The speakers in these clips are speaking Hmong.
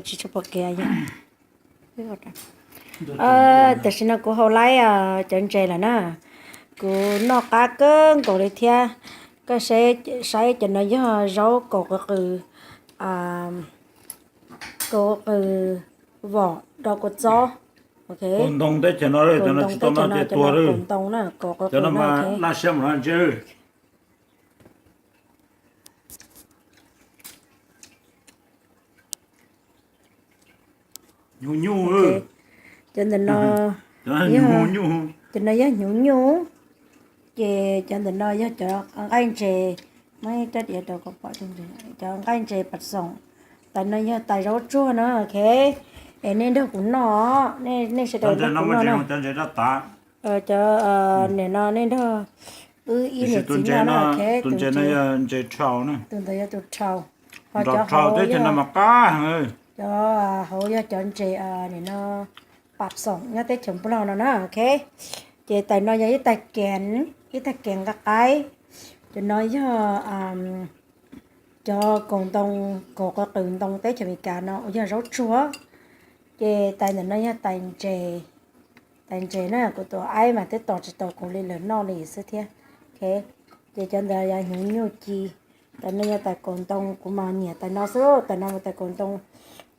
Tsis tshua pom kev. Tam sim no kuv hau laib cov ntses lawm na. Kuv noj qab kawg nkaus li thiab. Koj saib, cov no yog zaub kaus qw qws, kaus qw qws vom rau kua txob. Kaus ntoo teb chaws no, cov no tsis tau noj ces tuag lawm. Cov no mas laj siab mus no ntse. Hnyuv nyuj. Cov ntawm no, cov no yog hnyuv nyuj, ces cov ntawm no yog cov nqaij ntses. Muab ib rab diav rau kom pom, cov nqaij ntses pas xoom. Tais no yog tais zaub tsuag no, ok. Es nej nrog kuv noj, nej sawv daws nrog kuv noj na. Cov nim no nej nrog wb ib niam txiv noj na, ok. Tus ntses no yog tus dhau, ho cov hauv yog, cov hauv yog cov ntses nim no pas xoom nyob teb chaws Nplog no na, ok. Ces tais no yog ib tais kev, ib tais kev nqa qaib. Cov no yog cov kaus ntoo, kaus qw qws ntoo teb chaws Amelikas no uas yog zaub tsuag. Ces tais ntawm no yog tais ntses, tais ntses na, kuv tus aib mas twb tos tsis tau kuv li lawm noj li xwb thiab. Ok, ces cov ntawd yog hnyuv nyuj ci. Tais no yog tais kaus ntoo, kuv mas nyiam tais no xwb, tais no tais kaus ntoo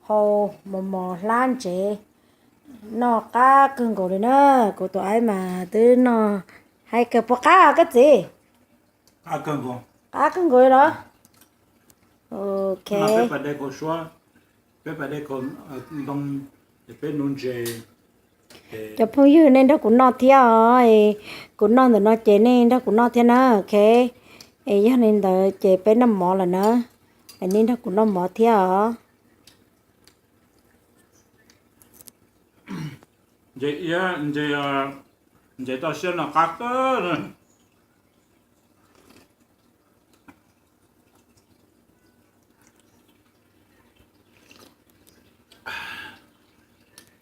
hau mos mos hlab ntsev, noj qab kawg nkaus li na. Kuv tus aib mas twb noj haib kawg. Puas qab koj txiv? Qab kawg nkaus li los? Ok. Cov phooj ywg, nej nrog kuv noj thiab os. Kuv noj ntawm no ces nej nrog kuv noj thiab na, ok. Es yog li ntawd ces peb noj mov lawm na, es nej nrog kuv noj mov thiab os. Ntses toj siab no qab kawg.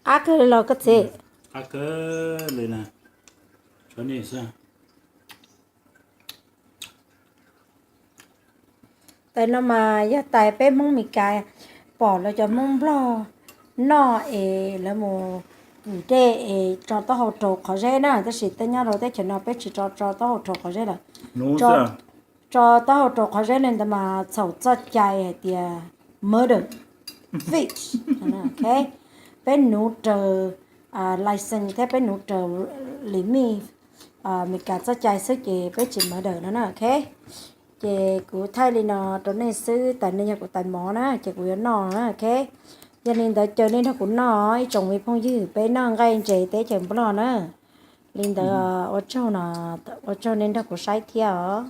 Qab kawg li los koj txiv? Qab kawg li na. Tais no mas yog tais peb Hmoob Meskas pom lawv cov Hmoob Nplog noj es lawv mus ywm dej es tso taub hau rau qhov zeb na, tab sis tej nyob rau teb chaws no peb tsis tso, tso taub hau rau qhov zeb lawm. Tso taub hau rau qhov zeb li ntawd mas txhaum txoj cai hais tias murder fish. Peb nuv raws license thiab peb nuv raws limit Meskas txoj cai xwb ces peb tsis murder no na, ok. Ces kuv thaij li no rau nej xwb, tais no yog kuv tais mov na, ces kuv yuav noj na, ok. Yog li ntawd caw nej nrog kuv noj, ib tsoom me phooj ywg, peb noj nqaij ntses teb chaws Nplog na. Li ntawd, ua tsaug no, ua tsaug nej nrog kuv saib thiab os.